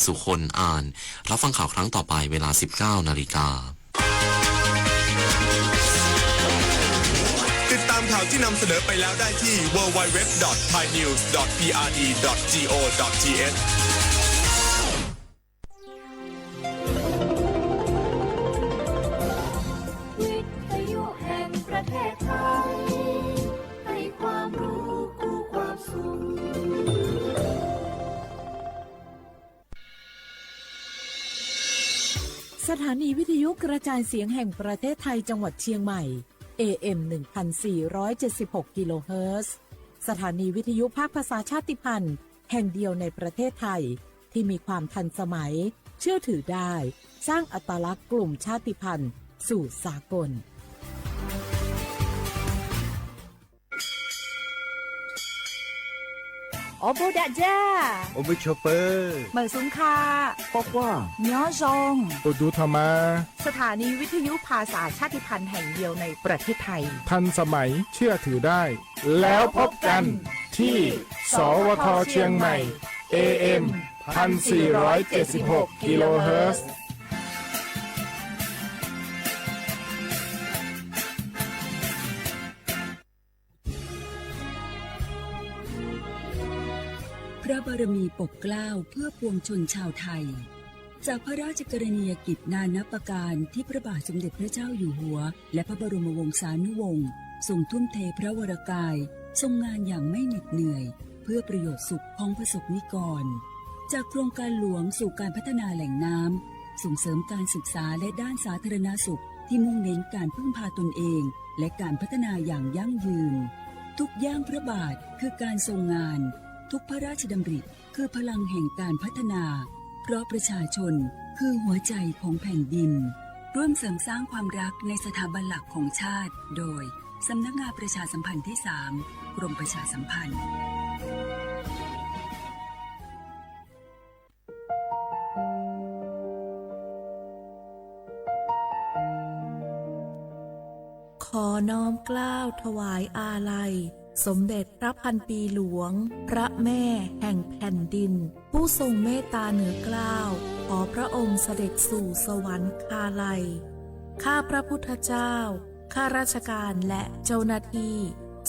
สุคน อ่าน รับฟังข่าวครั้งต่อไปเวลา สิบเก้านาฬิกา ติดตามข่าวที่นำเสนอไปแล้วได้ที่ ดับเบิลยู ดับเบิลยู ดับเบิลยู ดอท ไทยนิวส์ ดอท พีอาร์ดี ดอท จี โอ ดอท ที เอช วิทยุแห่งประเทศไทย ให้ความรู้คู่ความสุข สถานีวิทยุกระจายเสียงแห่งประเทศไทยจังหวัดเชียงใหม่ เอ เอ็ม หนึ่งพันสี่ร้อยเจ็ดสิบหก กิโลเฮิรตซ์ สถานีวิทยุภาคภาษาชาติพันธุ์แห่งเดียวในประเทศไทย ที่มีความทันสมัย เชื่อถือได้ สร้างอัตลักษณ์กลุ่มชาติพันธุ์สู่สากล Ua npuj dam ja. Ua npuj tshua pawg. Mawm xub kha. Quaj quaj. Nyob zoo. Ua ntu tho mas. สถานีวิทยุภาษาชาติพันธุ์แห่งเดียวในประเทศไทย ทันสมัย เชื่อถือได้ แล้วพบกันที่ สวท เชียงใหม่ เอ เอ็ม พันสี่ร้อยเจ็ดสิบหก กิโลเฮิรตซ์ พระบารมีปกเกล้าเพื่อปวงชนชาวไทย จากพระราชกรณียกิจนานับประการที่พระบาทสมเด็จพระเจ้าอยู่หัว และพระบรมวงศานุวงศ์ทรงทุ่มเทพระวรกาย ทรงงานอย่างไม่เหน็ดเหนื่อย เพื่อประโยชน์สุขของประสบนิกร จากโครงการหลวงสู่การพัฒนาแหล่งน้ำ ส่งเสริมการศึกษาและด้านสาธารณสุขที่มุ่งเน้นการพึ่งพาตนเอง และการพัฒนาอย่างยั่งยืน ทุกย่างพระบาทคือการทรงงาน ทุกพระราชดำริคือพลังแห่งการพัฒนา เพราะประชาชนคือหัวใจของแผ่นดิน ร่วมเสริมสร้างความรักในสถาบันหลักของชาติ โดย สำนักงานประชาสัมพันธ์ที่สาม กรมประชาสัมพันธ์ ขอน้อมเกล้าถวายอาลัย สมเด็จพระพันปีหลวง พระแม่แห่งแผ่นดิน ผู้ทรงเมตตาเหนือเกล้า ขอพระองค์เสด็จสู่สวรรคาลัย ข้าพระพุทธเจ้า ข้าราชการและเจ้าหน้าที่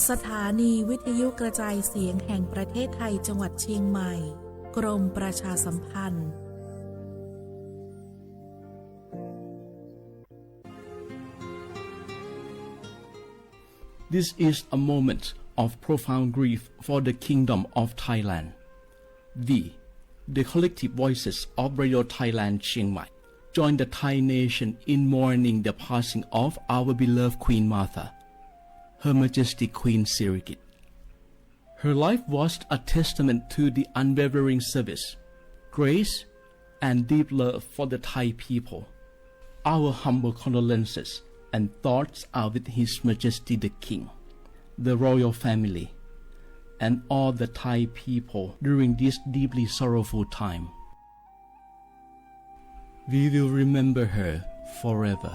สถานีวิทยุกระจายเสียงแห่งประเทศไทยจังหวัดเชียงใหม่ กรมประชาสัมพันธ์ This is a moment of profound grief for the Kingdom of Thailand. We, the collective voices of Radio Thailand Chiang Mai, join the Thai nation in mourning the passing of our beloved Queen Mother, Her Majesty Queen Sirikit. Her life was a testament to the unwavering service, grace, and deep love for the Thai people. Our humble condolences and thoughts are with His Majesty the King, the royal family, and all the Thai people during this deeply sorrowful time. We will remember her forever.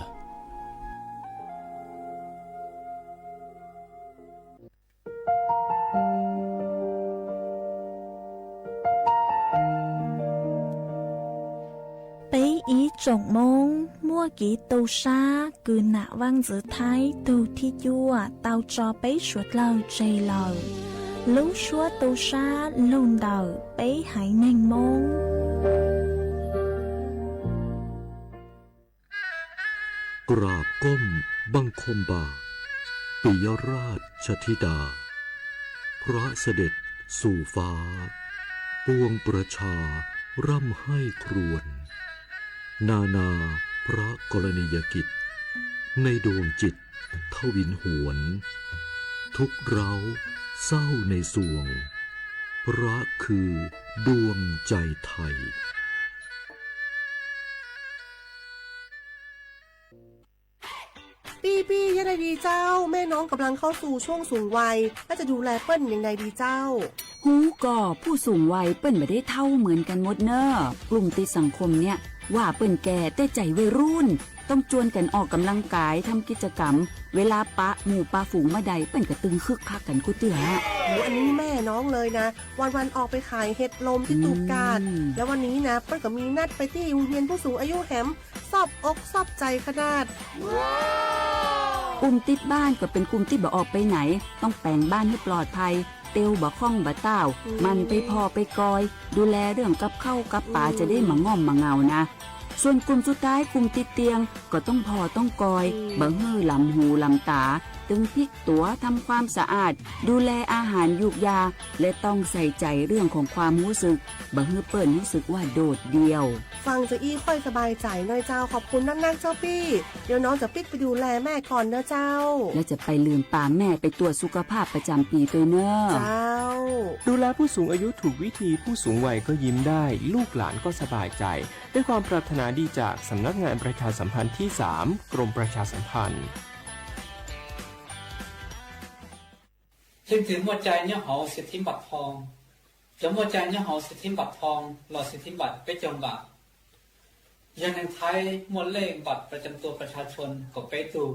Peb ib tsoom Hmoob muaj kev tu sab kws nam Vaaj Ntxwv Thaib tug thib cuaj tau tso peb suav dlawg tseg lawm. Lub suab tu sab lug ntawm peb haiv neeg Hmoob. กราบก้มบังคมบาท ปิยราชธิดา พระเสด็จสู่ฟ้า ปวงประชาร่ำไห้ครวญ นานาพระกรณียกิจ ในดวงจิตทวินหวน ทุกข์เร้าเศร้าในสวง พระคือดวงใจไทย พี่ๆ ยะไดดีเจ้า แม่น้องกำลังเข้าสู่ช่วงสูงวัย แล้วจะดูแลเปิ้นยังไงดีเจ้า Hub ko, ผู้สูงวัยเปิ้นบ่ได้เฒ่าเหมือนกันหมดเน่อ กลุ่มติดสังคมเนี่ย ว่าเปิ้นแก่แต่ใจวัยรุ่น ต้องจวนกันออกกำลังกาย ทำกิจกรรม เวลาปะหมู่ปะฝูงบ่ได้ เปิ้นก็ตึงคึกคักกันกู้เตื้อ โอ้ อันนี้แม่น้องเลยนะ วันๆ ออกไปขายเห็ดลมที่ตูบกาด แล้ววันนี้นะ เปิ้ลก็มีนัดไปที่โรงเรียนผู้สูงอายุแหม ชอบอกชอบใจขนาด กลุ่มติดบ้านก็เป็นกลุ่มที่บ่ออกไปไหน ต้องแป๋งบ้านให้ปลอดภัย เตียวบ่าข้องบ่าต้าว หมั่นไปผ่อไปกอย ดูแลเรื่องกับข้าวกับป๋าจะได้มาง่อมมาเหงานะ ส่วนกลุ่มสุดท้ายกลุ่มติดเตียง ก็ต้องผ่อต้องกอย บ่หื้อหลำหูหลำต๋า ตึงพลิกตั๋ว ทำความสะอาด ดูแลอาหารยูกยา และต้องใส่ใจเรื่องของความรู้สึก บ่หื้อเปิ้ลรู้สึกว่าโดดเดี่ยว ฟังจะอี้ค่อยสบายใจหน่อยเจ้า ขอบคุณนักๆ เจ้าปี้ เดี๋ยวน้องจะปิ๊กไปดูแลแม่ก่อนนะเจ้า แล้วจะไปลืมปาแม่ไปตรวจสุขภาพประจำปีด้วยเนอะ เจ้า ดูแลผู้สูงอายุถูกวิธี ผู้สูงวัยก็ยิ้มได้ ลูกหลานก็สบายใจ ด้วยความปรารถนาดีจากสำนักงานประชาสัมพันธ์ที่สาม กรมประชาสัมพันธ์ Leej twg muaj cai nyob hauv สิทธิบัตรทอง Cov muaj cai nyob hauv สิทธิบัตรทอง los สิทธิบัตร peb caug npam, yog neeg Thaib muaj lej npam ประจำตัวประชาชน kaum peb tug.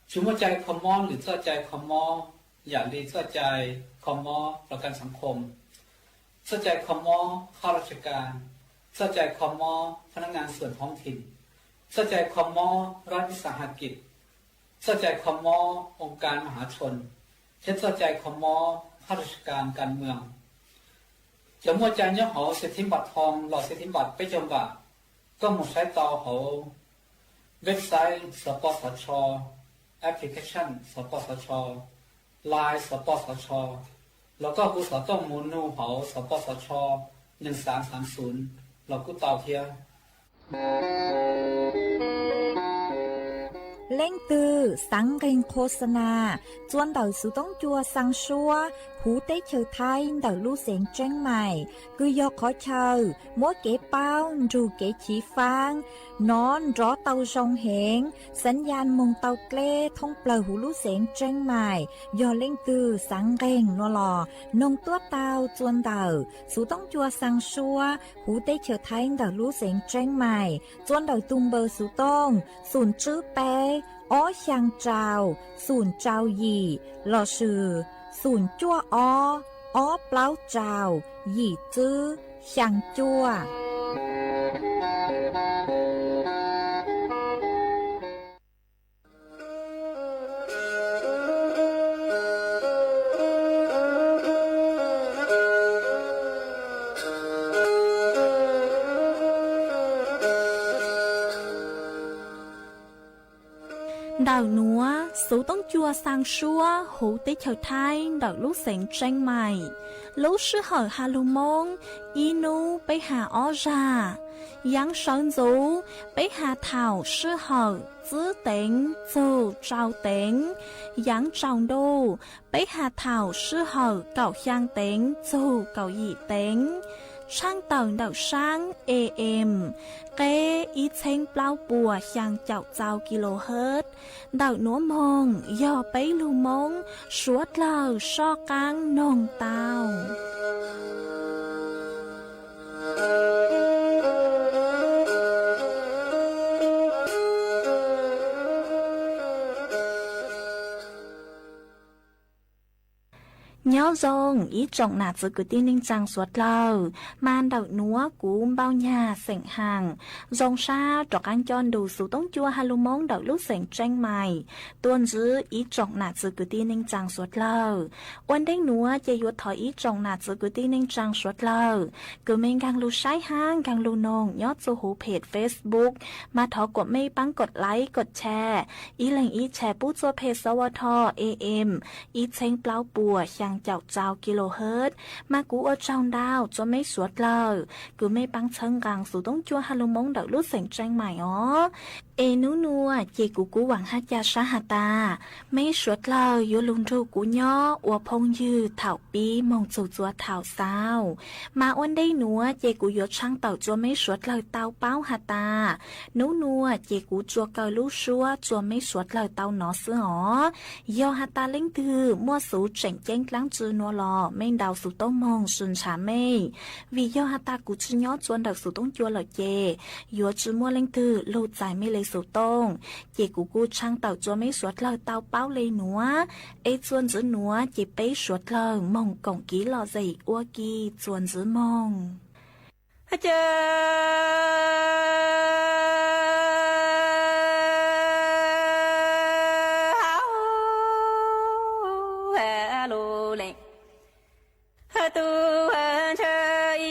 Tsis muaj cai kho mob lwm txoj cai kho mob yam li txoj cai kho mob ประกันสังคม, txoj cai kho mob ข้าราชการ, txoj cai kho mob พนักงานส่วนท้องถิ่น, txoj cai kho mob รัฐวิสาหกิจ, txoj cai kho mob องค์การมหาชน, thiab txoj cai kho mob ข้าราชการการเมือง. Cov muaj cai nyob hauv สิทธิบัตรทอง los สิทธิบัตร peb caug npam, koj mus saib tau hauv website สปสช, application สปสช, Line สปสช, los koj hu xov tooj mus nug hauv สปสช หนึ่งสามสามศูนย์ los kuj tau thiab. Leej twg xaav nqeeg โฆษณา txua ntawm xuv toob cua xaa suab huv teb chaws Thaib ntawm lub xeev Tseeb Maim, kws yog qhov chaw muab kev paub nrug kev chiv faab nov nrov tau zoo heev, xav yaj moog tau dleb thoob plawg huv lub xeev Tseeb Maim. Yog leej twg xaav nqeeg no los noog tuab tau txua ntawm xuv toob cua xaa suab huv teb chaws Thaib ntawm lub xeev Tseeb Maim, txua ntawm tug npawb xuv tooj xoom tswb peb ob xyaa rau xoom rau yim lossis xoom cuaj ob ob plaub rau yim tswb xyaa cuaj. Ntawm nuav xuv toob cua xaa suab huv teb chaws Thaib ntawm lub xeev Tseeb Maim. Lub sij hawm has lug Moob, ib nub peb has ob zag. Yaav sawv ntxuv, peb has thaum sij hawm txwb teev txug tsau teev. Yaav tsaus ntuj, peb has thaum sij hawm kaum xyaa teev txug kaum yim teev. Tshaaj tawm ntawm saab A M, qeb ib txheeb plaub puas xyaa caum txau kilohertz. Ntawm nuav moog yog peb lug Moob suav dlawg soj qaab noog tau. Nyob zoo ib tsoom nam txwv kwv tij neej tsaa suav dlawg, mas ntawm nuav kuv Npauj Nyag xeem Haam zoo sab rov qaab coj ntu xuv toob cua has lug Moob ntawm lub xeem Tseeb Maim tuaj ntsib ib tsoom nam txwv kwv tij neej tsaa suav dlawg. Ua ntej nuav ces yuav thov ib tsoom nam txwv kwv tij neej tsaa suav dlawg kws mej nkaag lug saib hab nkaag lug noog nyob txug huv phem Facebook, mas thov kuas mej paab kod like kod share, ib leeg ib share pub txua phem sov vo tho A M ib txheeb plaub puas xyaa caum txau kilohertz. Mas kuv ua tsaug ntau txua mej suav dlawg kws mej paab txhawb nqaa xuv toob cua has lug Moob ntawm lub xeem Tseeb Maim os. Es nub nuav ces kuv kuv vaam hab ca sab has tas mej suav dlawg yuav lug nrug kuv nyob ua phooj ywg thaum pib moog txug txua thaum xaus. Mas ua ntej nuav ces kuv yuav tshaaj tawm txua mej suav dlawg tau paub has tas, nub nuav ces kuv txua kaw lub suab txua mej suav dlawg tau nov xwb os. Yog has tas leej twg muaj xuv tseem ceeb dlaab tsi nuav los mej ntaus xuv tooj moog sw ntshaw mej, vim yog has tas kuv tsi nyob txua ntawm xuv toob cua lawm ces yuav tsi muaj leej twg lug txais mej le Xus Tooj, ces kuv kuj tshaj tawm txuas meb suav dlawg tau paub le nuav, es txuas ntxiv nuav ces peb suav dlawg moog koom kiv lom zem ua ke txuas ntxiv moog. Ces lug le tub ntshe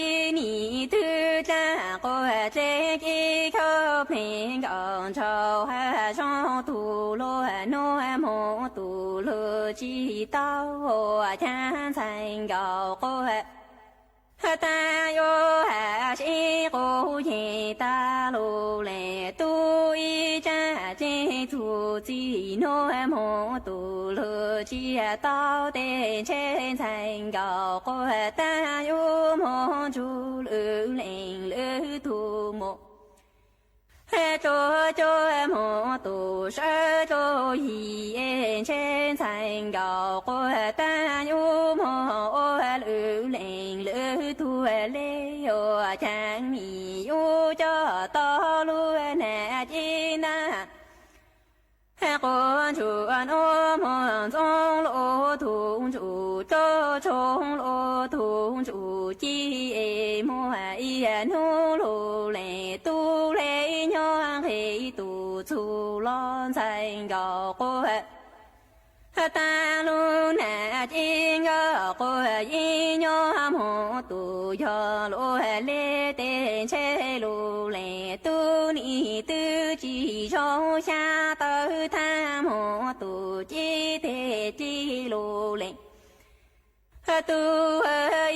ib nim twb dlaag quas dleb kib khawb pleev nkaus ntshaus hab zoo tug luag nuav moog tug lug tsi tau caag ntxhais nkaus quas taag yuav has sib quas yeeg taag lug le tub ib tsaam dleb txug txij nuav moog tug lug tsi tau tes ntshe ntxhais nkaus quas taag yuav moog ntsug lwm leej lwm tug mus rua cuab moog tug sawv rua yig ntshe ntxhais nkaus quas taag yuav moog ua lwm leej lwm tug le ua caag mi yuav coj tau lug nam ci ntaag quas ntsug nuav moog ntxoov luag tug ntsug rua tshoob luag tug ntsug ci es muaj ib nub lug le tub le nyob nqe tug txug los ntxhais nkaus quas taag lug nam ci nkaus quas yeej nyob moog tug yog luag le tes ntshe lug le tub nim twb tsi zoo xyab tawv thaab moog tug ci tes ci lug le tub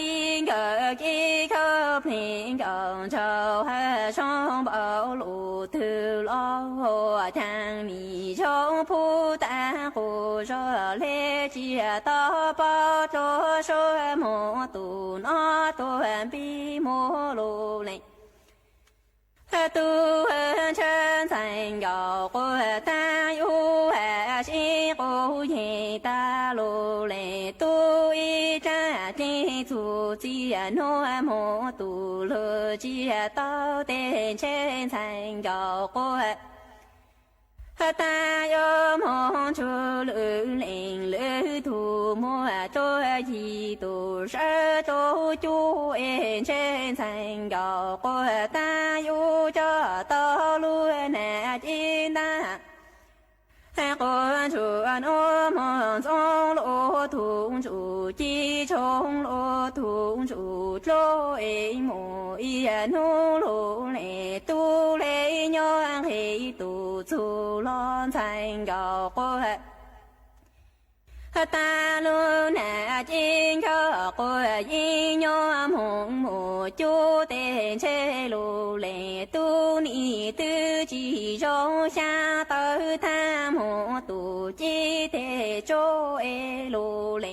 ib nkawm kib khawb pleev nkaus ntshaus hab zoo npaum lug twg los ua caag mi zoo pub taag quas zog le tsi tau paub rua suav moog tug nov rua npib muag lug le tub ntshe ntxhais nkaus quas taag yuav has sib quas yeeg taag lug le tub ib tsaam dleb txug txij nuav moog tug lug tsi tau tes ntshe ntxhais nkaus quas taag yuav moog ntsug lwm leej lwm tug muaj rua yig tug sawv rua cuab es ntshe ntxhais nkaus quas taag yuav coj tau lug nam ci ntaag quas ntsug nuav moog ntxoov luag tug ntsug ci tshoob luag tug ntsug dlua es muaj ib nub lug le tub le nyob nqe tug txug los ntxhais nkaus quas taag lug nam ci nkaus quas yeej nyob moog muaj cuab tes ntshe lug le tub nim twb tsi zoo xyab tawv thaab moog tug ci tes tsuab es lug le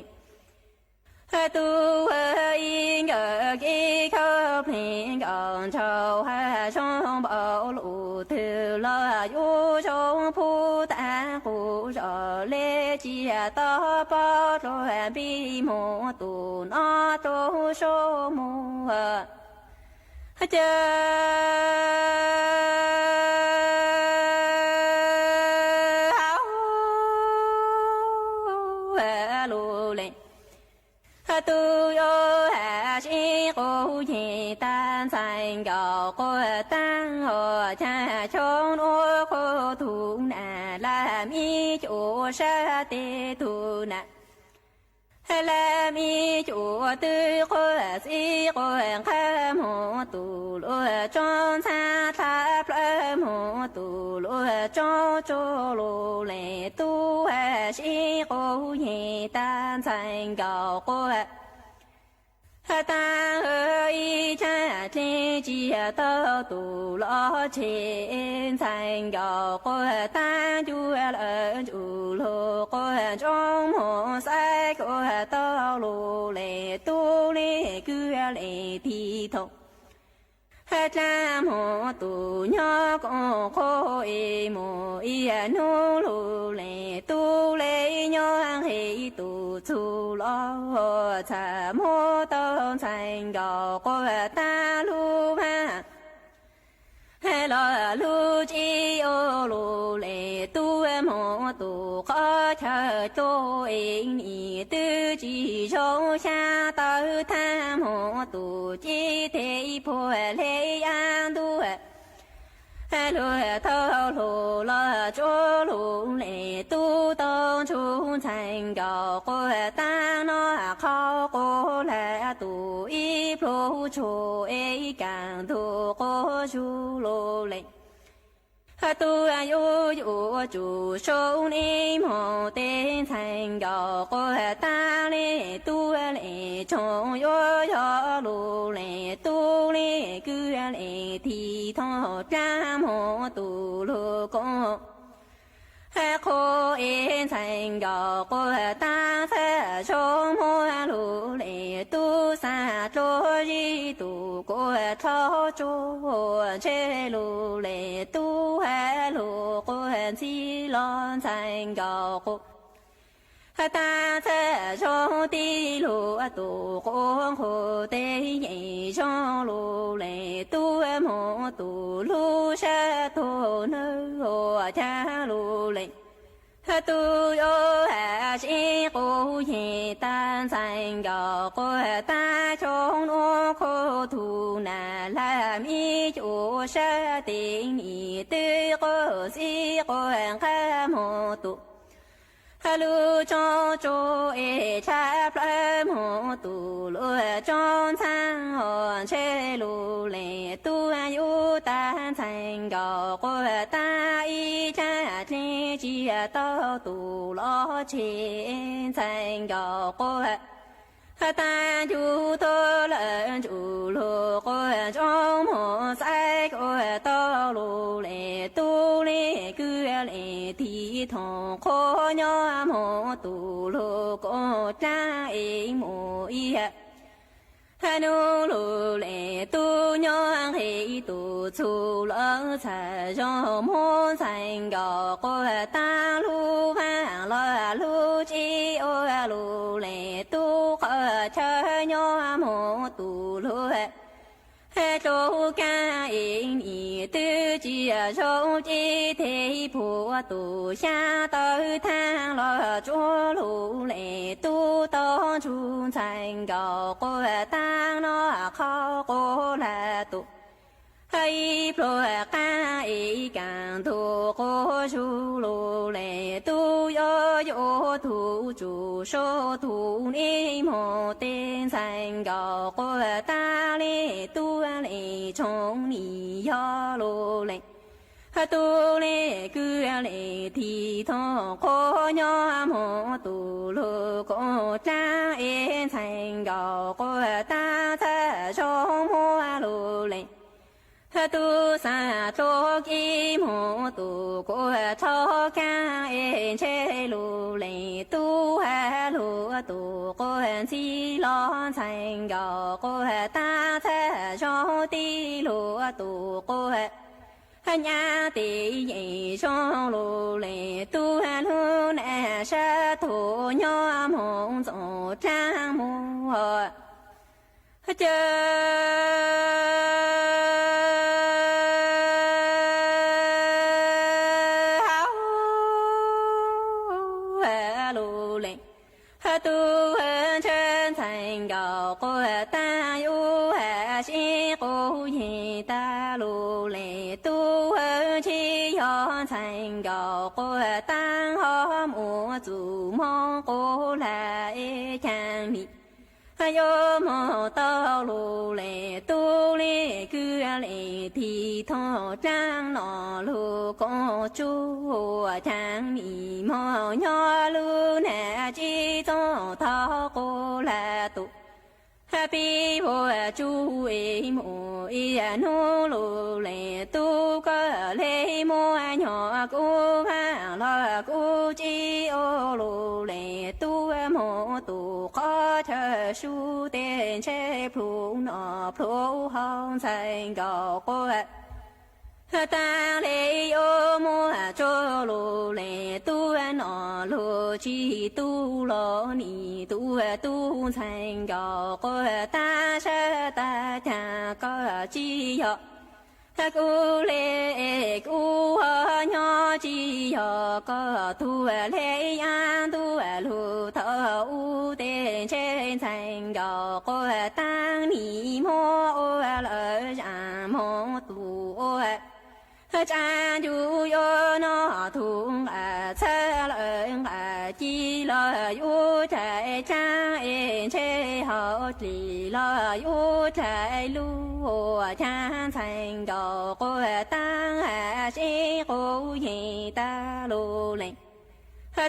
tub ib nkawm kib khawb pleev nkaus ntshaus hab zoo npaum lug twg los yuav zoo pub taag quas zog le tsi tau paub rua npib muag tug nov rua suav muag ces lug le tub yuav has sib quas yeeg taag ntxhais nkaus quas taag ua caag xyoo nuav quas tug nam laj mib cuam sab tes tug nam laj mib cuam twb quas xib quas nqhab moog tug luag tsoob ntxhab dlha plawv moog tug luag tsoob tsuag lug le tub has sib quas yeeg taag ntxhais nkaus quas taag ib tsaam dleb tsi tau tug los tseg ntxhais nkaus quas taag cuag lawm ntsug lug quas ntsoov moog xaiv quas tau lug le tub le kwv le tig thoom dlaab moog tug nyob koom qhuav es muaj ib nub lug le tub le nyob nqe tug txug los txhaj muab tau ntxhais nkaus quas taag lug vaag los lug tsi ua lug le tub, moog tug qhov chaw tuab ev nim twb tsi zoo xyab tawv thaab, moog tug cib thej puag le yav ntuj lug thaub lug los tsuav lug le tub, tau ntshug ntxhee nkaus quas taab noj qhov quas hlab tug ib pluag tshua ev kaam ntug quas zug lug le tub, yuav yuav tsum sub nij moog teb ntxhee nkaus quas taab le tub, le tsoom yuav yog lug le tub, le kwj le thim thooj dlaab moog tug lug koom qhua ev ntxhee nkaus quas taab txhaj zoo muag lug le tub, xaav dlua zib tug kuas txhob tsuag ntshe lug le tub, lug quas ntxhi los ntxhee nkaus quas taab txhaj zoo tib lug tug quas nqhua teb yeej zoo lug le tub, moog tug lub sab tug nawb ua caag lug le tub, yuav has sib quas yeej tag ntxhee nkaus quas taab, cov nuav khuv tug nas hlab mi cuab sab teg nim twb quas xib quas nqab moog tug lub tsob tsuag ev tshab plawg moog tug lub tsob ntxhaab os ntshe lug le tub, yuav tag ntxhee nkaus quas taab ib tsaab dleb tsi tau tug los tseg ntxhee nkaus quas taab ncu tuab lawm ntsum lug quas ntsoov moog xaiv quas tau lug le tub, le kwj le thim thooj qhua nyob moog tug lug koom dlaab ev mus ib nub lug le tub, nyob nqe tug txug lawm txhaj zoo muag ntxhee nkaus quas taab lub vaaj los lub tsib ua lug le tub, qhov chaw nyob moog tug lug tub kaab ev nim twb tsi zoo cib thej puag tug xyab tawv thaab los tsuav lug le tub, tau ntshug ntxhee nkaus quas taab noj qhov quas hlab tug ib pluag qaab ev kaam ntug quas zug lug le tub, yuav yuav tug tsum sub tug nij moog teb ntxhee nkaus quas taab le tub, le tsoom nim yog lug le tub, le kwj le thim thooj qhua nyob moog tug lug koom dlaab ev ntxhee nkaus quas taab txhaj zoo muag lug le tub, xaav dlua kib moog tug kuas txhob kaab ev ntshe lug le tub, has lug tug quas ntxhi los ntxhee nkaus quas taab txhaj zoo tib lug tug quas nyab teb yeej zoo lug le tub, lub nam sab tug nyob moog ntxoov dlaab mus caw hauv lug le tub, ntshe ntxhee nkaus quas taab yuav has sib quas yeej tag lug le tub, ntshe yog ntxhee nkaus quas taab ho muaj txuj moog quas hlab ev caag mim yuav moog tau lug le tub, le kwj le thim thooj dlaab noj lug koom tsuj caag mim moog nyob lub nam tsib txoov thaub quas hlab tug pib vuag tsuj ev mus ib nub lug le tub, koj le muaj nyob kuv vaaj los kuv tsib ua lug le tub, moog tug qhov chaw sub teg ntshe plhu noj plhu haus ntxhee nkaus quas taab le yuav muaj tsuj lug le tub, noj lug tsi tu los nim tub tub ntxhee nkaus quas taab sab tag caag koj tsi yog Kuv hle kuv nyob tsis yog koj tug hle, yam ntuj lug thaum ub tej ntshe ntxhais nkaus quas taab nim muab ua lawm zam moog tus ua tsaab ncu yuav noj tug nqa txhawb lawm nqa ci los yuav dlai dlaab es ntshe hauv dlim los yuav dlai lug ua caag ntxhais nkaus quas taab seb quv yeej tag lug leej.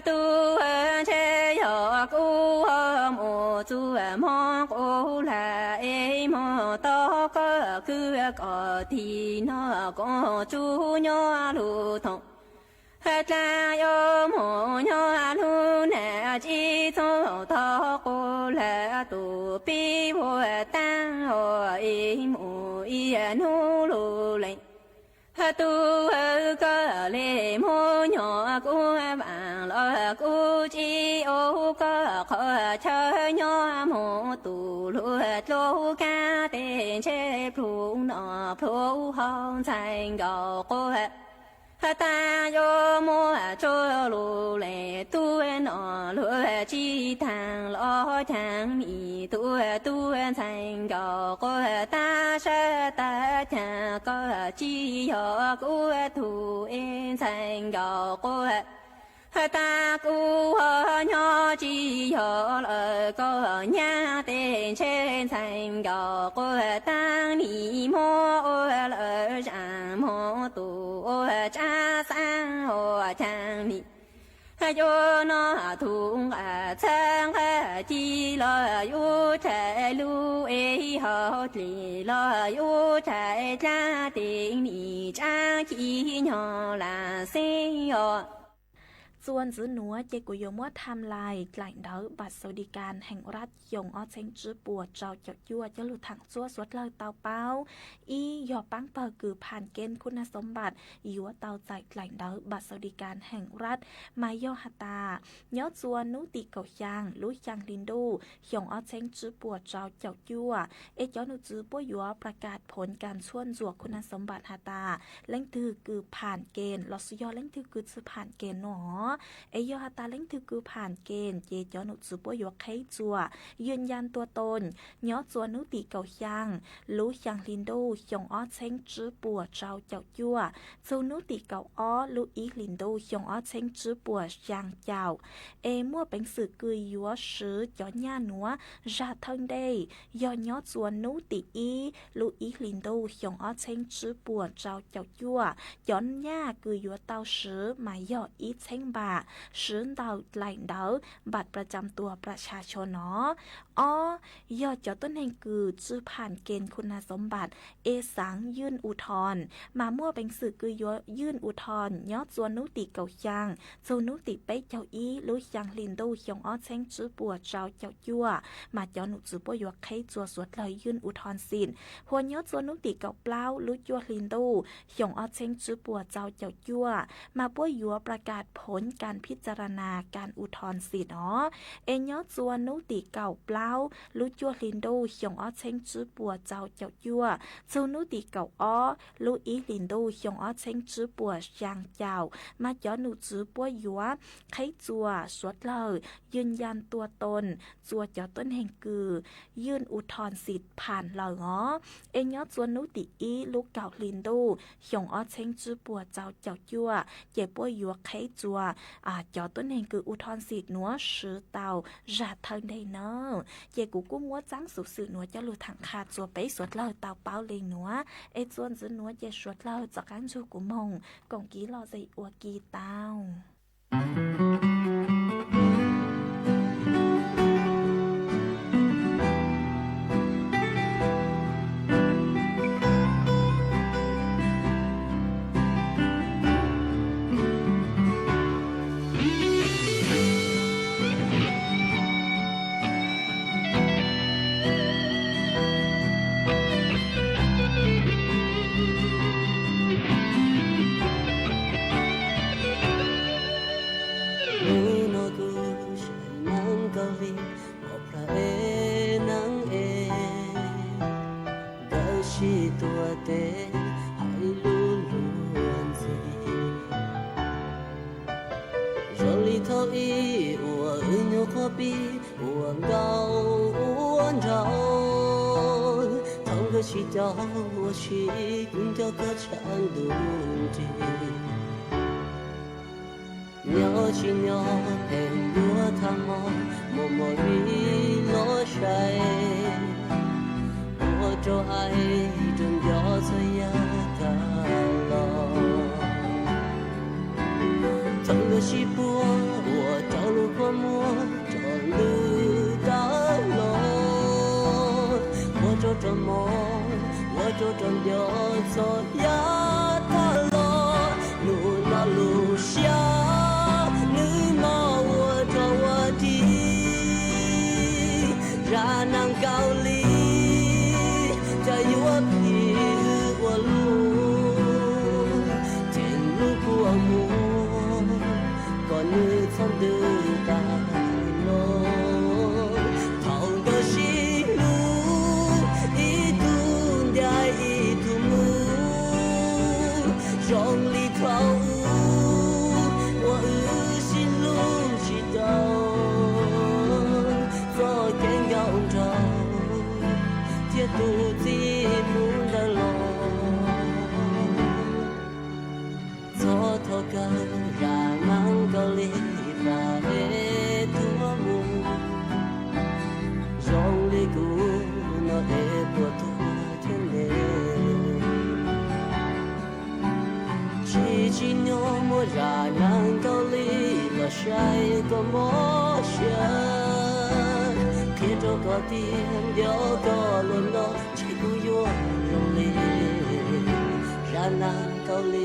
Tug ntshe yog kuv mus txug moog quv lag es moog tau koj kws kom tig noj koom tsuj nyob lug thoom dlaab yuav moog nyob lug nam tsi txoog tau quv lag tus pib vuag taab ua ib mus ib hnub lug leej. Tug koj le moog nyob kuv vaam los kuv tsi ua koj qhov chaw nyob moog tus lug dlua kag tej ntshe plhu noj plhu haus ntxhais nkaus quas taab yuav muab tsuj lug leej. Tug noj lug tsi taag los caag mi tug tug ntxhais nkaus quas taab sawv taag caag koj tsi yog kuv tug es ntxhais nkaus quas taab kuv nyob tsis yog lawm koj nyab tej ntshe ntxhais nkaus quas taab nim muab ua lawm zam moog tus ua tsaab xaab ua caag mi yuav noj tug nqa txhawb nqa ci los yuav dlai lug es hauv dlim los yuav dlai dlaab tej nim tsaab ci nyob lam xeeb os. Txuas ntxiv nuav ces kuv yuav muab tham lais dlaim ntawv npam xaus di kas heem raj xyoo ob txheeb tsib puas rau caum cuaj coj lug thaam txhua suav dlawg tau paub. Ib yog paab pawg kws pham kees khun naj xoom npam yuav tau txais dlaim ntawv npam xaus di kas heem raj, mas yog has tas nyob txuas nub tim kaum xyaa lub xyaa hli ntuj xyoo ob txheeb tsib puas rau caum cuaj, es cov num txwv puab yuav plas kas phoov kas txhua ntxuam khun naj xoom npam has tas leej twg kws pham kees los sis yog leej twg kws tsi pham kees nuav. Es yog has tas leej twg kws pham kees ces cov num txwv puab yuav qheb txuas ywj ncaaj tua toom nyob txuas nub tim kaum xyaa lub xyaa hli ntuj xyoo ob txheeb tsib puas rau caum cuaj txug nub tim kaum ob lub ib hli ntuj xyoo ob txheeb tsib puas xyaa caum. Es muaj peev xwm kws yuav swv cov nyaj nuav zag thawj ntej yog nyob txuas nub tim ib lub ib hli ntuj xyoo ob txheeb tsib puas rau caum cuaj. Cov nyaj kws yuav tau swv mas yog ib txheeb npam swv ntawm dlaim ntawv npam plas cam tuas plas xya tsho no. Ob yog cov tuab neeg kws tsi pham kees khun naj xoom npam es xaav ywj u thoo, mas muaj peev xwm kws yuav ywj u thoo nyob txuas nub tim kaum xyaa txug nub tim peb caug ib lub xyaa hli ntuj xyoo ob txheeb tsib puas rau caum cuaj, mas cov num txwv puab yuav qheb txuas suav dlawg ywj u thoo xim. Hua nyob txuas nub tim kaum plaub lub cuaj hli ntuj xyoo ob txheeb tsib puas rau caum cuaj, mas puab yuav plas kas phoov kas phij tsa ra nas kas u thoo xim os. Es nyob txuas nub tim kaum plaub lub cuaj hli ntuj xyoo ob txheeb tsib puas rau caum cuaj txug nub tim kaum ob lub ib hli ntuj xyoo ob txheeb tsib puas xyaa caum, mas cov num txwv puab yuav qheb txuas suav dlawg ywj ncaaj tua toom txuas cov tuab neeg kws ywj u thoo xim pham lawm os. Es nyob txuas nub tim ib lub kaum hli ntuj xyoo ob txheeb tsib puas rau caum cuaj, ces puab yuav qheb txuas cov tuab neeg kws u thoo xim nuav swv tau zag thawj ntej nawb. Ces kuv kuj muab txaab xuv xwm nuav coj lug thaam qha txuas peb suav dlawg tau paub le nuav. Es txuas ntxiv nuav ces suav dlawg rov qaab nrug kuv moog koom kis lom zem ua ke tau. ib uas wb nyuam qhuav pib ua nkauj ua nraug, thaum nkawd sib caum ua si kuv nco koj tshav ntuj nrig. Nyob tsis nyob pheej yuav tham hmo, muaj mob vim los saib, ua rau aim rau nco txhua yam tag los. Thaum nkawd sib puag ua rau lub kua muag rau ntws tag los, ua rau rau mob, ua rau rau nco txhua yam tag los. Hnub no lub siab nws mob ua rau ua ris, zaj neeg Kaus Lim cas yuav phim ua luaj, ces lub kua muag kom nws txhob ntws tag los. Thaum nkawd sib hlub ib tug ncaim ib tug mus, zoo li thaum ub uas wb sib hlub tsis tau, txoj kev nkauj nraug thiab tus txiv mus ntawd los. Txhob thaum kawg zaj neeg Kaus Lim pab es tuag mus, zoo li kuv no es puas tuag thiab ne. Tsis tsim nyog muab zaj neeg Kaus Lim los saib kom mob siab, qhia rau koj tias nco koj luaj no ntshe kuv yuav zoo li zaj neeg Kaus Lim.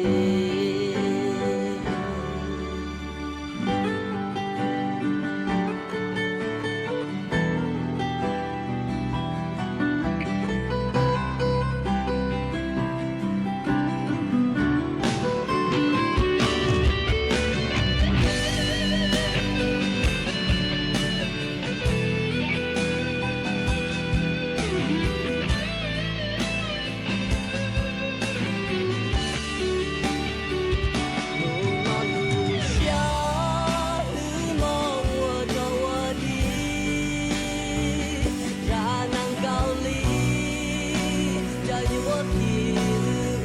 Hnub no lub siab wb mob ua rau ua ris, zaj neeg Kaus Lim cas yuav phim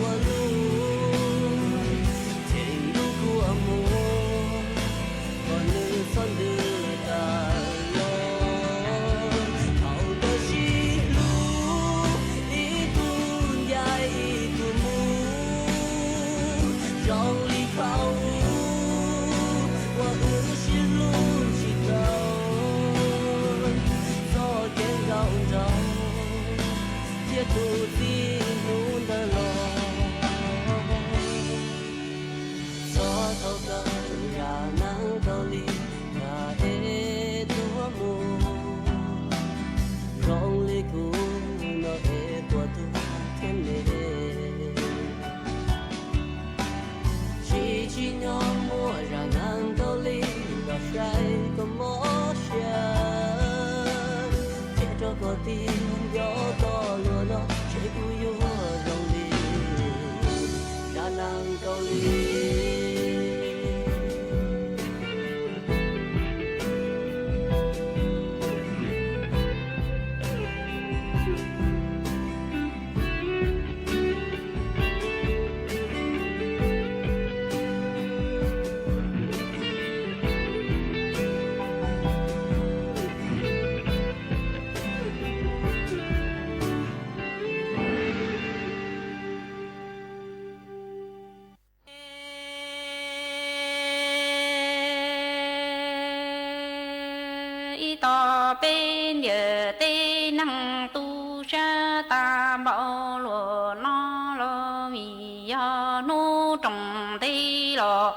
wb ua luaj, ces lub kua muag kom nws txhob ntws tag los. Thaum nkawd sib hlub ib tug ncaim ib tug mus, zoo li thaum ub uas wb sib hlub tsis tau, txoj kev nkauj nraug thiab tus txiv hnub ntawd los. Txhob thaum kawg zaj neeg Kaus Lim pab es tuag mus, zoo li kuv no es puas tuag thiab ne. Tsis tsim nyog muab zaj neeg Kaus Lim los saib kom mob siab, qhia rau koj tias nco koj luaj no ntshe kuv yuav zoo li zaj neeg Kaus Lim. Ib tog peb ntiam teb neeg tu siab tag npaum luaj no los vim yog hnub roos ntev los.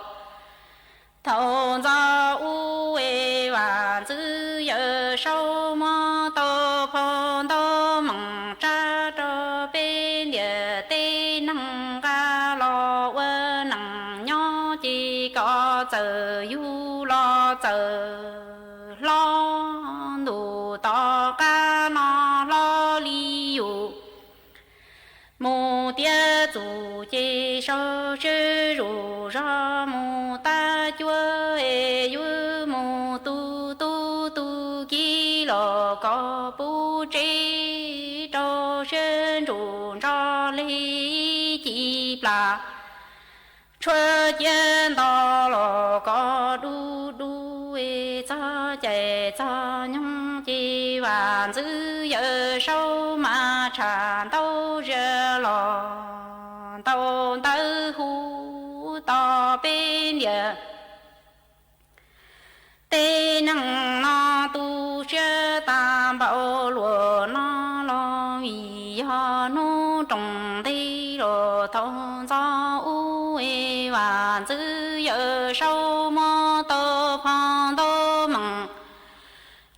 Thaum ntxov ub es Vaj Ntxwv Yawm Saub muab tau phau ntau meem tsa rau peb ntiam teb neeg nqa los ua neej nyob ces kom txawm yug los txawm hlob, ntuj tom qab no hlob li yus. Mus tiav txuj ces sau seb zuj zog mus tag cuab es yus plas. Tshuav ciaj nto los koj dub dub, txog cai txog nyoog ces vam ntxwv Yawm Saub mas tsham ntau zia los ntau ntawv hu tos peb ntiag. Tej neeg no tu siab tag npaum luag no los vim yog hnub roos ntej los thaum ntxov ub es vam ntxwv Yawm Saub muab tau phau ntau meem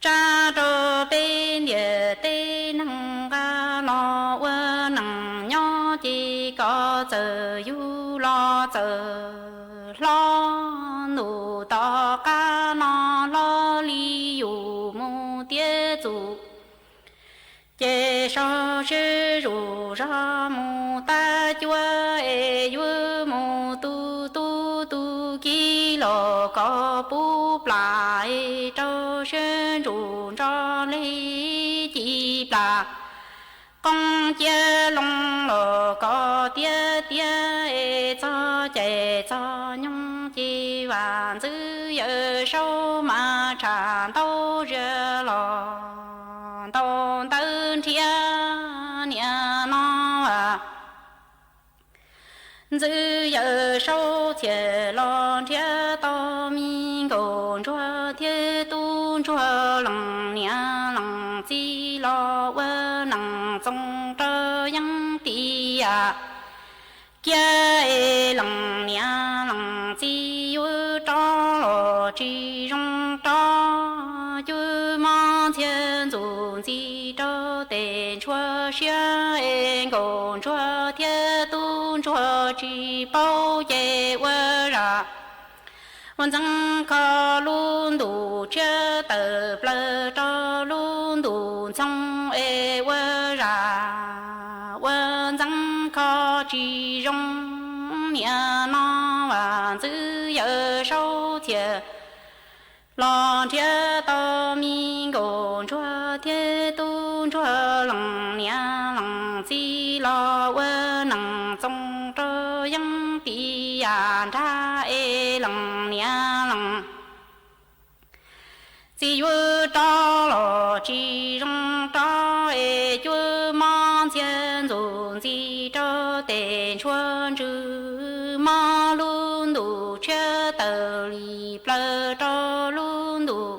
tsa rau peb ntiag tej neeg nqa los ua neeg nyob ces koj txawm yug los txawm hlob ntuj tom qab no hlob li yus mus tiav txuj ces sau sib zus zog mus tab cuab es yuav mus tu tub tu kiv los koj pub plas es rau sib zus nrog li ci plas. Qoob ciab loo los koj tiav tiav es txog cai txog nyoog ces vam ntxwv Yawm Saub mas tsham ntau zia los ntau ntawv nrhiav niaj no. Vam ntxwv Yawm Saub txhiaj los nrhiav tau me nkauj ntsuag thiab tub ntsuag leej niam leej txiv los ua neej txoos rau yeeb tim yam kiag es leej niam leej txiv yuav rov los tsis zoo rov cuab mob ntxhiab ntxuj ntxiv rau tes ntsuag siab es nkauj ntsuag thiab tub ntsuag tsis paub ces ua zam ua ntxeev kho lub ntuj tshiab tawm plaws rau lub ntuj ntxhoo es ua zam ua ntxeev kho tsis zoo. Niaj no vam ntxwv Yawm Saub txhiaj los nrhiav tau me nkauj ntsuag thiab tub ntsuag leej niam leej txiv los ua neej txoos rau yeeb tim yam nrag es leej niam leej txiv yuav rov los tsis zoo rov es cuab mob ntxhiab ntxuj ntxiv rau tes ntsuag ntsws mob lub ntuj tshiab tawm li plaws rau lub ntuj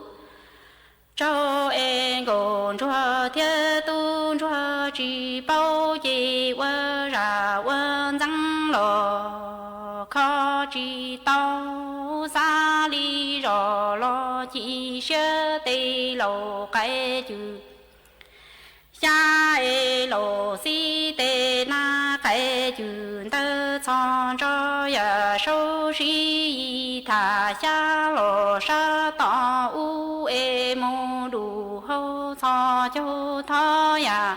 tsaug es nkauj ntsuag thiab tub ntsuag tsis paub ces ua zam ua ntxeev los kho tsis tau xav li zos los ci siab tes laus qaib cws xyab es laus xib tes nab qaib cws ntawd txhos ntso Yawm Saub sib yig tham xyab los sab tom ub es mus dum hauv txhos caug thov Yawm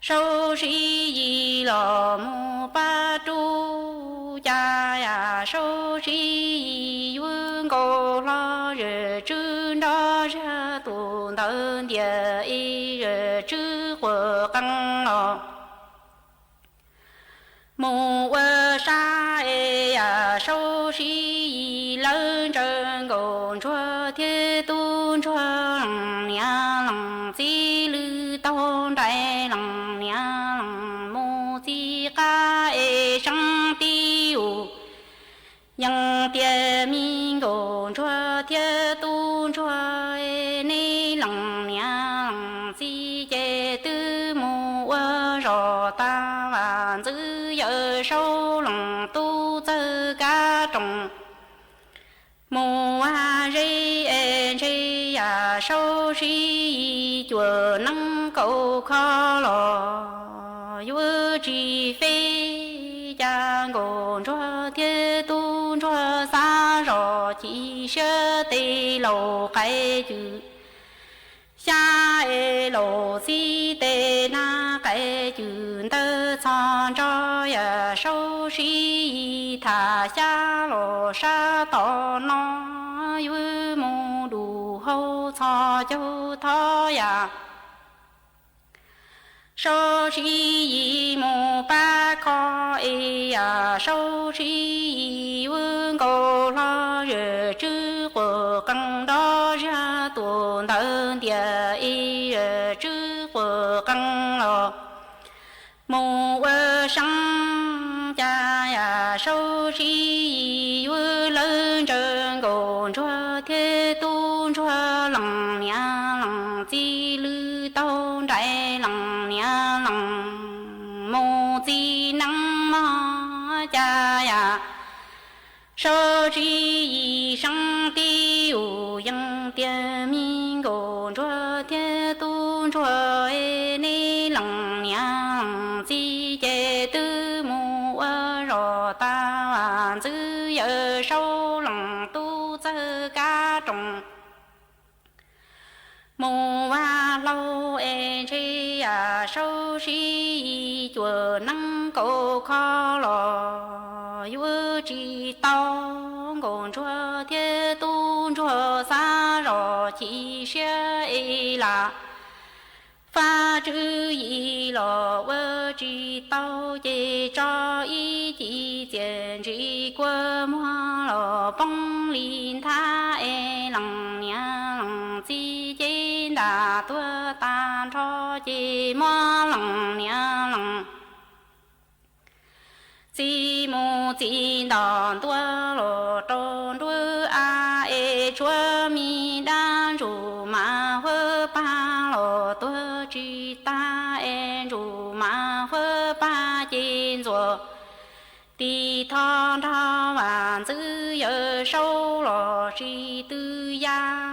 Saub sib yig los mus pab rub cas Yawm Saub sib yig yuav nkaus hlo Yawm Tswb nrog zaj tus ntawd ntiag es Yawm Tswb quaj qees los mus ua sab es Yawm Saub sib yig lawv ntsaws nkauj ntsuag thiab tub ntsuag leej niam leej txiv lwm taug nraim leej niam leej mus txiv qab es seeb tib ub yees tias me nkauj ntsuag thiab tub ntsuag nej leej niam leej txiv ces twb mus ua zos tas vam ntxwv Yawm Saub leej tub txawj kab roos mus ua zeb es ntshe Yawm Saub sib yig cuam neeb kaum kho los yuav tsis feb cas nkauj ntsuag thiab tub ntsuag xav zos ci siab tes laus qaib cws xyab es laus xib tes nab qaib cws ntawd txhos ntso Yawm Saub sib yig tham xyab los sab tom no yuav mus dum hauv txhos caug thov Yawm Saub Sib Yis mus pab kho es yam Saub Sib Yis vwb nkaus hlo, Yawm Tswb Quas Qees nrov zaj tus ntawd ntias es Yawm Tswb Quas Qees los mus ua seeb. Cas yam Saub Sib Yis vwb lawv ntsaws Nkauj Ntsuag thiab Tub Ntsuag, lees niam lees txiv lwm taug nraim, lees niam lees mus txiv neeb mog. Cas yam Saub Sib Yis seeb tib ub yees tias, Me Nkauj Ntsuag thiab Tub Ntsuag, neb lees niam lees txiv ces twb mus ua zog tas, Vam Ntxwv Yawm Saub lees tub txawj kab roos mus vaj hlau es ntshe yam Saub Sib Yis cuam neeb kaum kho los yuav tsis tau. Nkauj Ntsuag thiab Tub Ntsuag xav zog chim siab es lam fab tswv yim los ua tsis tau, ces tso ib ci txias ntsis kua muag los poob li nthab es lees niam lees txiv ces ntam tuag tag nrho, ces muab lees niam lees txiv mus txiv ntom ntua los rau nruab av es tshuav me dab ntsuj mas huab pag los tuag tsis tag es ntsuj mas huab pag ces ntxuav tis tho nrog Vam Ntxwv Yawm Saub los tsis tw yam.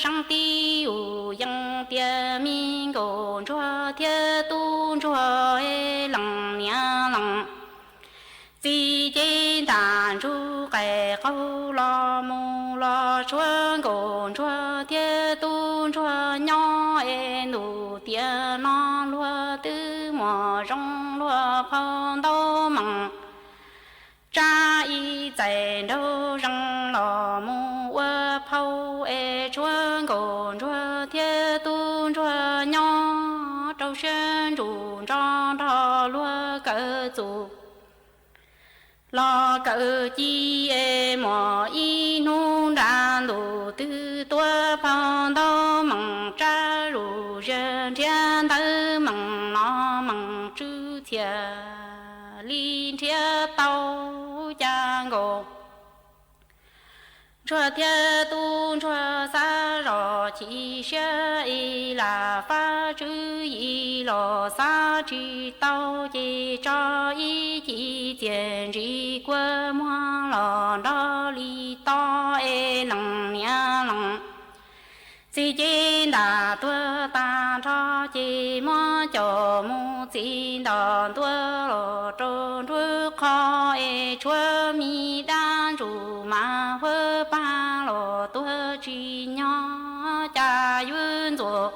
Seeb tib ub yees tias, Me Nkauj Ntsuag thiab Tub Ntsuag, lees niam lees txiv ces ntam ntsuj qes qaug los mus los tshuav Nkauj Ntsuag thiab Tub Ntsuag nyob es ntuj tiam no luag twb muaj zoo luag phau ntau mees tsab ib txais nraug zees los mus ua phau es tshuav Nkauj Ntsuag thiab Tub Ntsuag nyob rau siab ntsuj ntso nrog luag kawm txuj los kawm ci es muaj ib hnub nrab ntuj twg tuaj phau ntau mees tsab zuj zus nrhiav ntawv mees no mees tswv txhiaj li nrhiav tau. Cas Nkauj Ntsuag thiab Tub Ntsuag xav zog chim siab es lam fab tswv yim los xav tsis tau, ces tso ib ci txias ntsis kua muag los nrog li to es lees niam lees txiv ces ntam tuag tag nrho, ces muab coj mus txiv ntom ntua los rau nruab qhov es tshuav me dab ntsuj mas huab pag los tuag tsis nyob. Cas yuav ntxuav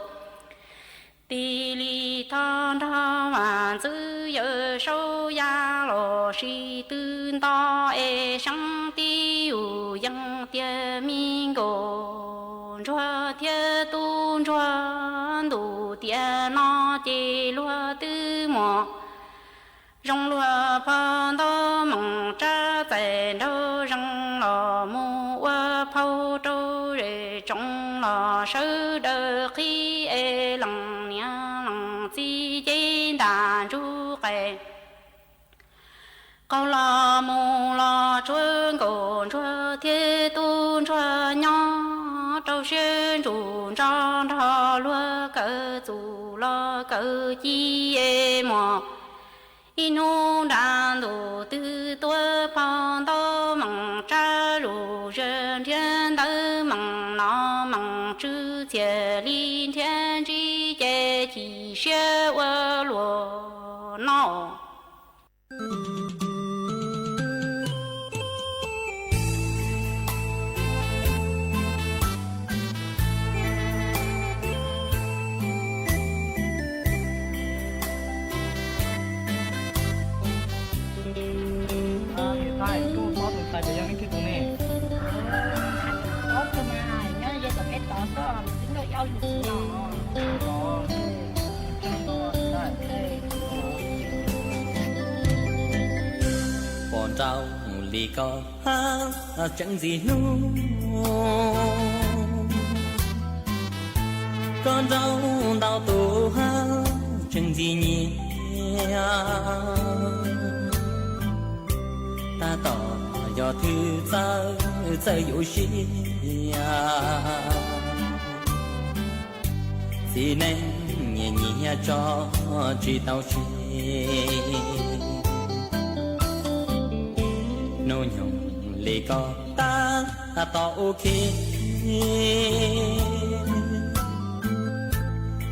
tis li tho nrog Vam Ntxwv Yawm Saub ya los sis tw nto es Seeb tib ub yees tias, Me Nkauj Ntsuag thiab Tub Ntsuag, ntuj tiam no ces luag twb muaj zoo luag phau ntau mees tsab txais nraug zees los mus ua phau rau zej tsoom los sawv daws qhib es lees niam lees txiv ces ntam ntsuj qes qaug los mus los tshuav Nkauj Ntsuag thiab Tub Ntsuag nyob rau siab ntsuj ntso nrog luag kawm txuj los kawm ci es muaj ib hnub nrab ntuj twg tuaj phau ntau mees tsab zuj zus nrhiav ntawv mees no mees tswv txhiaj li nrhiav ntsib ces chim siab ua luaj no. Ob tug mas nyob ze tom peb tod xwb, twb nrog yau yus txiv no. Nraug li koj hab tseem ntxim hlub, koj nraug ntau tus hab tseem ntxim nyiam. Tab tom yog thwv txawj txawj yuav siab, txiv neej nyiam nyiam tso tsis tau se. Hnub nyoog li koj tab tom ua ke,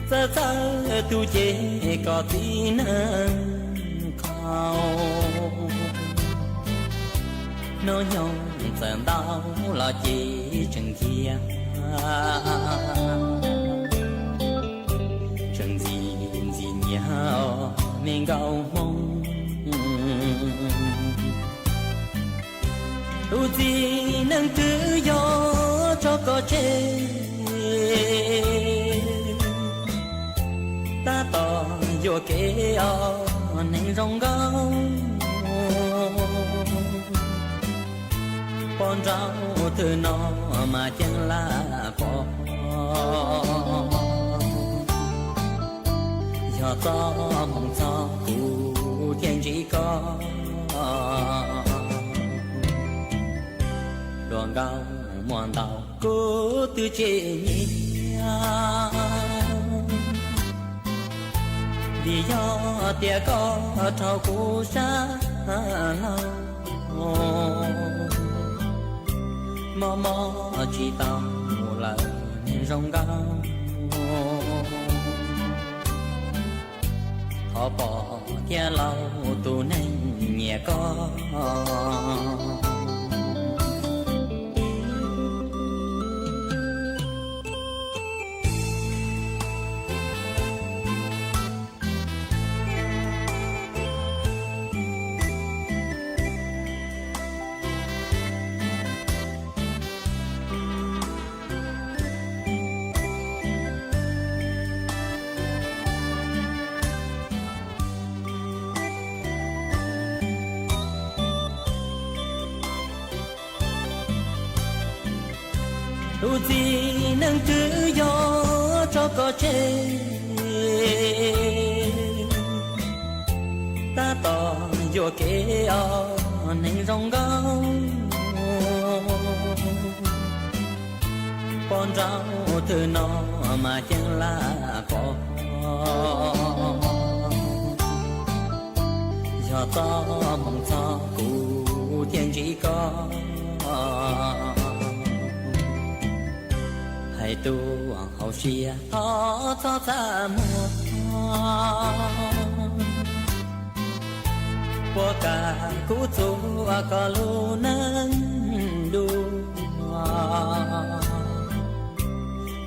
txawj txawj tu ces koj txiv neej kho. Hnub nyoog txawm ntau los ces tseem nyiam, tseem ntxim ntxim nyiam me nkauj Hmoob. Tus txiv neej twg yog tso koj tseg, tab tom yuam kev os neeg zoo nkauj. Poj nraug twg no mas ceeb laj pom, yog txoj hmoov txog kuv thiaj ntsib koj. Hluas nkauj muaj ntau kuv twb tsis nyiam, vim yog tias koj rau kuv sab laug, mob mob tsis tau lawm neeg zoo nkauj. Thov pom thiab laug tus neeg nyiam koj. Tus txiv neej twg yog tso koj tseg, tab tom yuam kev os neeg zoo nkauj. Poj nraug twg no mas ceeb laj pom, yog txoj hmoov txog kuv thiaj ntsib koj. Hais tuaj hauv siab thov txhob txaj muag, puas kam kuv txuas koj lub neej dua.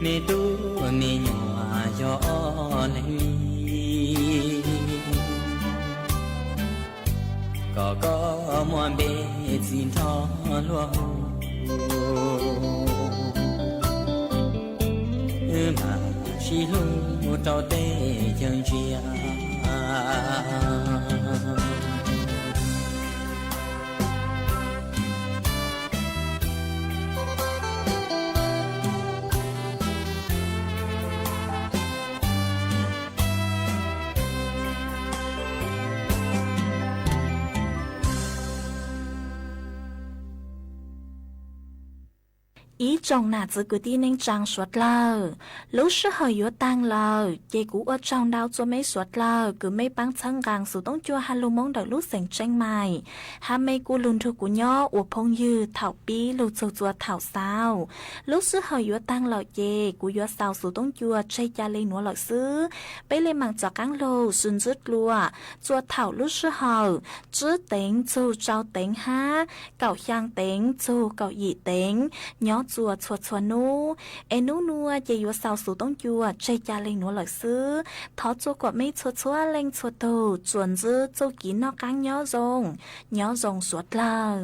Me tub me nyuam yog ob leeg li, kom koj muaj npe txhij nrho luag hu, wb mam sib hlub rau tej chaw ntsia. Ib tsoom nam txiv kwv tij neej tsaa suav dlawg, lub sij hawm yuav taag lawm ces kuv ua tsaug ntau txua mej suav dlawg kws mej paab txhawb nqaa xuv toob cua hab lug Moob ntawm lub xeev Tsheej Maim, hab mej kuj lug nrug kuv nyob ua phooj ywg thaum pib lug txug txua thaum xaus. Lub sij hawm yuav taag lawm ces kuv yuav xaus xuv toob cua tseg ca le nuav lawm xwb. Peb le maam rov qaab lug sib ntsib dlua txua thaum lub sij hawm tsib teev txug rau teev hab kaum xyaa teev txug kaum yim teev nyob txua txhua txhua nub. Es nub nua ces yuav xaus xuv toob cua tseg ca le nuav lawm xwb. Thov txua kuas mej txhua txhua leej txhua tug tsuas ntsib txuj kev noj qaab nyob zoo, nyob zoo suav dlawg.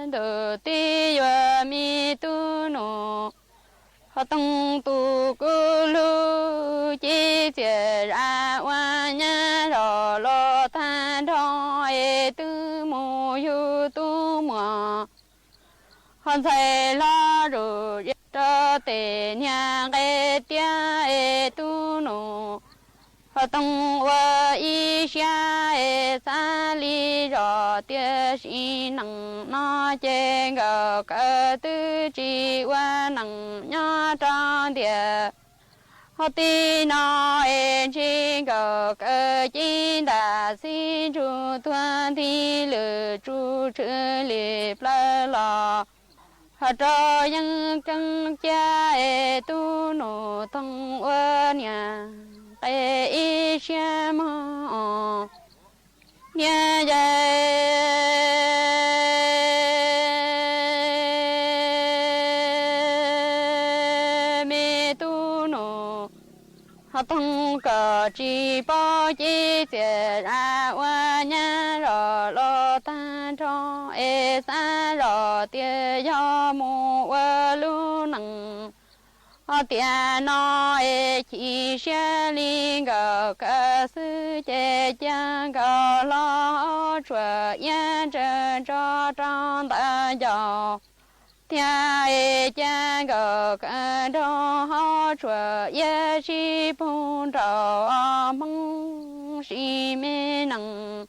Ntuj teb yuav me tub nus, ho tooj tus Kuv lub cev txias zam ua nyab zog los tag nrho es twb mus yug tub muam. Ho ntxhais hlob zuj zus rau tes niag nqe tiab es tub nus ho toog ua ib siab es xav li zog tias sim neej no ces nkawd kaw twb tsis ua neej nyob rau ntiaj ho tib no es ntshe nkawd kaw cev ntam xib ntsug tuag nti lwm tsum tshwm li plaws los ho rau yeeb keeb ciaj es tub nus toog ua niag nqe ib siab mog. Niam yau me tub nus ho toog kom tsis paub cev txias zam ua nyab zog los tag nrho es xav zog tias yog mus ua lub neej ho tiam no es chim siab li nkawd kaw xwb ces cia nkawd hlob tsuas iab ntsa ntso rau ntawm ncauj thiab es cia nkawd kaw nrog hlob tsuas iab sib pug nraum hmoov sim me neej.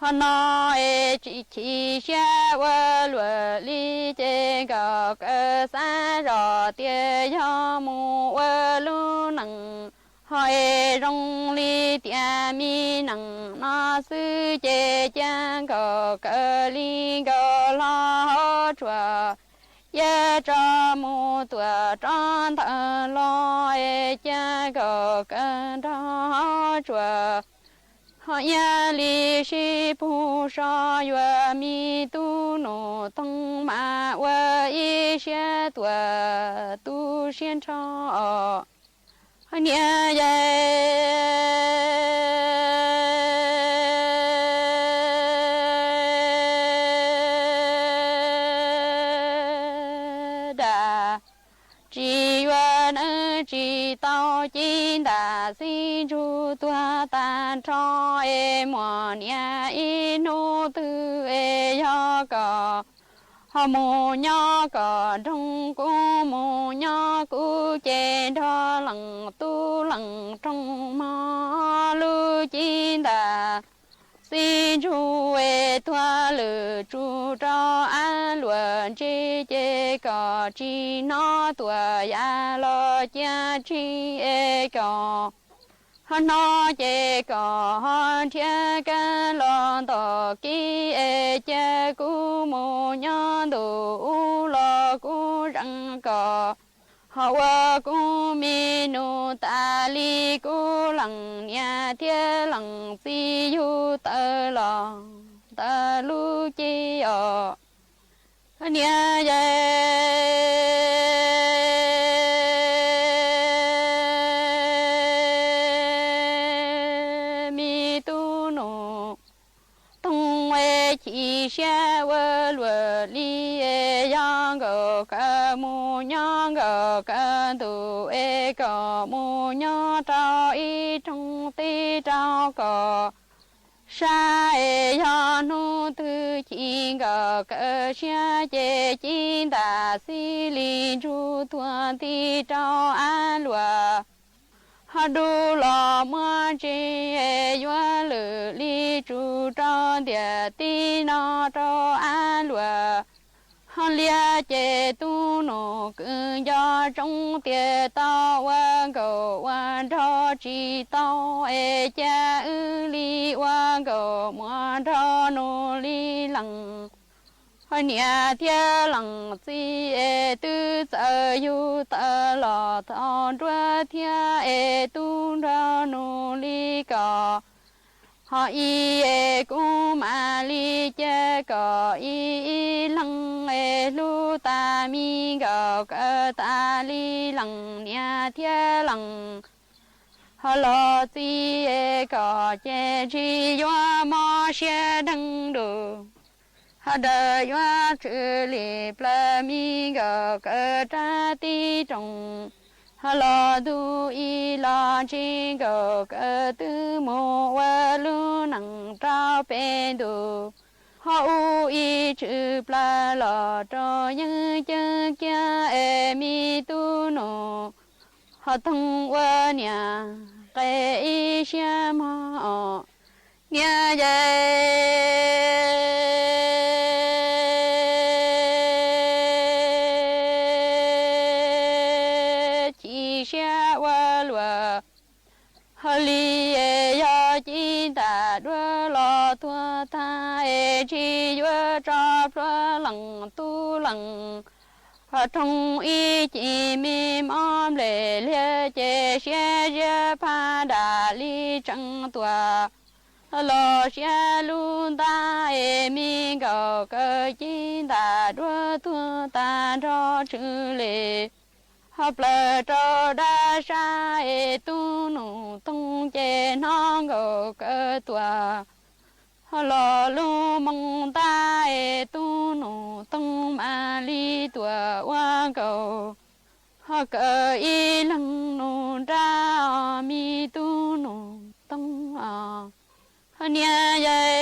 Ho no es tsis chim siab ua luaj li ces nkawd kaw xav zog tias yog mus ua lub neej ho es zoo li tias me neej no xwb ces cia nkawd kaw li nkawd hlob tsuas iab tso mus tuam rov ntawd los es cia nkawd kaw nrog tsuas ho iab li sib pug so yuav me tub nus toog mas ua ib siab tuam tu siab nrho. Niam yau dam tsis yuav neeb tsis tau cev ntam xib ntsug tuag tag nrho es muaj niam ib hnub twg es yog kom ho mus nyob kom nroog kuv mus nyob kuv ces nrog leej tub leej roog mog lub cev ntam xib ntsug es tuag lwm tsum rau ab luam ntse ces kom tsis hnov tuam yam los cia tseg es kom ho hnov ces kom ho nrhiav kab los ntom kib es cia kuv mus nyob ntu ub los kuv zeem kom ho ua kuv me nus tas li kuv leej niam thiab leej txiv yug tawm los ntawm lub cev os. Niam yau me tub nus toog es chim siab ua luaj li es yog nkawd kaw mus nyob nkawd kaw ntu es kom mus nyob rau ib rooj teb rau kom sab es yog hnub twg chim nkawd kaw siab ces cev ntam xib li ntsug tuag nti rau ab luam ho du los muab tseg es yuav lwm li tsum rau ntiaj teb no rau ab luam ho liab ces tub nus kwv nco tsoov tias tau ua nkauj ua nraug tsis tau es cia wb li ua nkauj muaj nraug nus li leej ho niam thiab leej txiv es twb txawm yug tawm los tau nruab thiab es tub nraug nus li kom ho ib es kuv mam li cia kom ib ib leeg es hlub tas me nkauj kaw tas li leej niam thiab leej ho los txiv es kom ces ntshe yuav mob siab deeg lus ho daws yuav tshwm li plaws me nkauj kaw rab tib rooj Ho los ntuj ib los ntsis nkauj kaw twb mus ua lub nees rau peb ntus. Ho ub ib tswv plawg los rau yeeb ceeb kiag es me tub nus ho toog ua niam qe ib siab mog os. Niam yawm chim siab ua luaj, ho li es yog ci ntam duab los tuag tag es tsis yuav tso plhuav leej tub leej. Ho roog ib ci me mob nplej liag ces siab ziab phaj dam li tseem tuaj. Los siab lub ntab es me nkauj kaw ci ntam duab tuag tag nrho tsw li. Ho plawg rau dab sab es tub nus toog ces hnov nkauj kaw tuaj. Ho los lub moo ntab es tub nus toog mam li tuaj ua nkaus. Ho kaw ib leeg nus nrab os me tub nus toog os. Ho niam yawm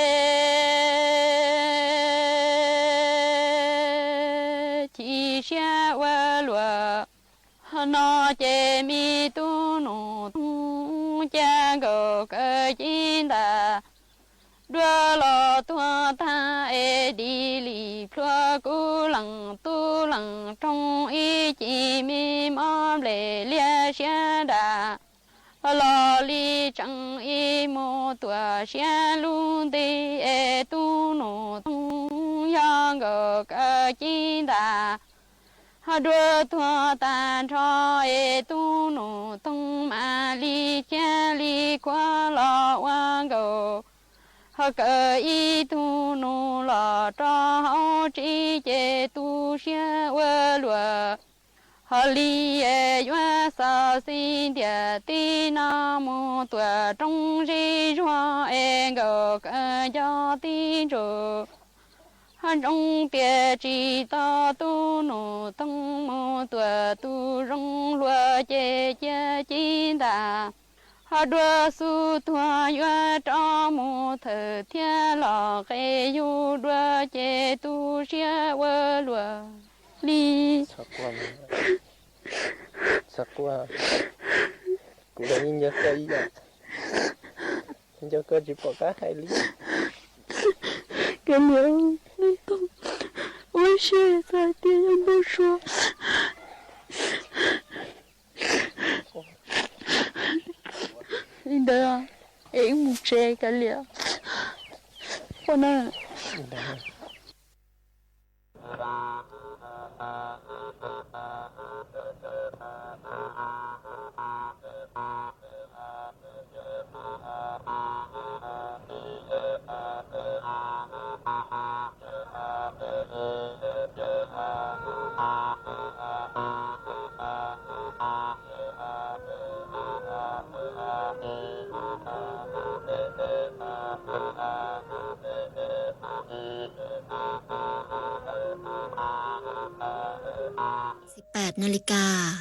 chim siab ua luaj, ho no ces me tub nus toog cia nkauj kaw ci ntam duab los tuag tag es di li plhuav kub leej tub leej roog ib ci me mob nplej liag siab dam. Los li tseem ib mus tuaj siab lub nti es tub nus toog yog nkauj kaw ci ntam. Ho duab tuag tag nrho es tub nus toog mam li cia li khuav los ua nkaus. Ho kaw ib tug nus los rau hauv tsev ces tu siab ua luaj. Ho li es yuav xav xi ntiag tib no mus tuaj rooj zeb zuag es nkauj kaw nco tib ntsuj. Ho ntsoov tias tsis tau tub nus toog mus tuaj tu zoo hluas ces cia ci ntam. Ho duab xub tuag yuav rov mus thawm thiab los qe yug dua ces tu siab ua luaj li. Txhob quaj, kuv los yeej nco koj ib yam, yeej nco koj tsis pom qab hais li. Kav liam, nej tau ua siab txog hais tias yog npau suav li ntawd es wb mus tsev kav liam. Ua na. Siv pam na li kas.